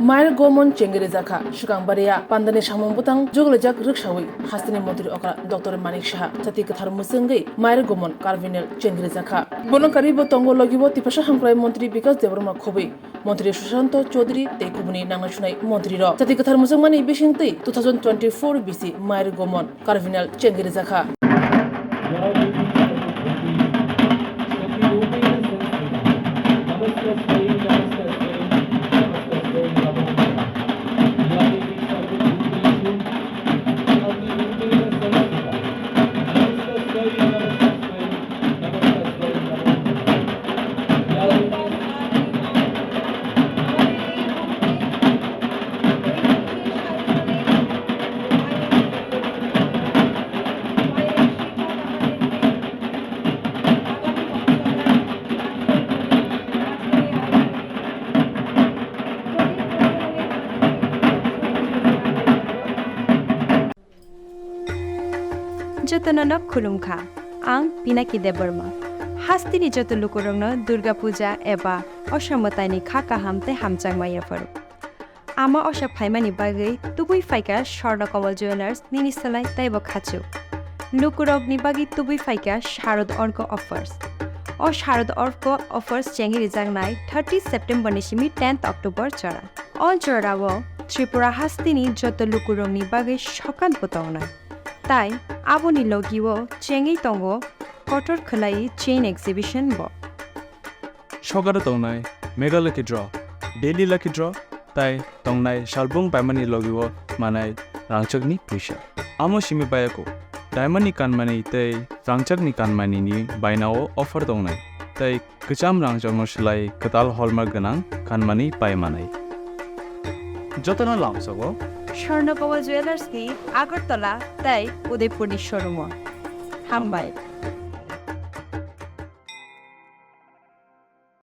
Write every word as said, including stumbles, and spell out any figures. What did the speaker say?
Mair Gomon chengri jakha, swkang baria pandani samung bwtang joglaijak rwksawi hasteni montri okra Doctor Manik Saha chati kwthar mwswngwi Mair Gomon carvinal chengri jakha. Bono karwi bo tongo logi bo Tiprasa hamkrai montri Bikas Debbarma khobwi, montri Sushanto Chaudhary tei kubuni nangnai sunai montri rok. Chati kwthar mwswngmani bising twi two thousand twenty-four bisi Mair Gomon carvinal chengri jakha. Jotono no khulumkha. Ang Pinaki Debbarma. Hasteni joto lukurokno Durga Puja eba Osha mwtaini kha kaham tei hamjakma yapharo. Ama Osha phaimani bagwi tubui phaikha Swarna Kamal Jewellers nini slai teibo khachuk. Lukurokni bagwi tubui phaikha Sharad Orko offers. O Sharad Orko offers chengwi rijaknai thirty September ni simi tenth October jora. O jorao Tripura hasteni joto lukurokni bagwi sokat bo tongnai. Tai aboni logio chengwi tongo kotor khwlai chain exhibition bo. Sokaro tongnai Mega Lucky Draw, Daily Lucky Draw, tai tongnai salbung paimani logio manai rangchakni puisa. Amo simi bayako, diamond ni kanmani tei rangchakni kanmani ni bainao offer tongnai, tei kwcham rangchakno slai kwtal hallmark gwnang kanmani pai manai. Jotono lamsogo Swarna Kamal Jewellers ni Agartala tei Udaipur ni showroom o. Hambai.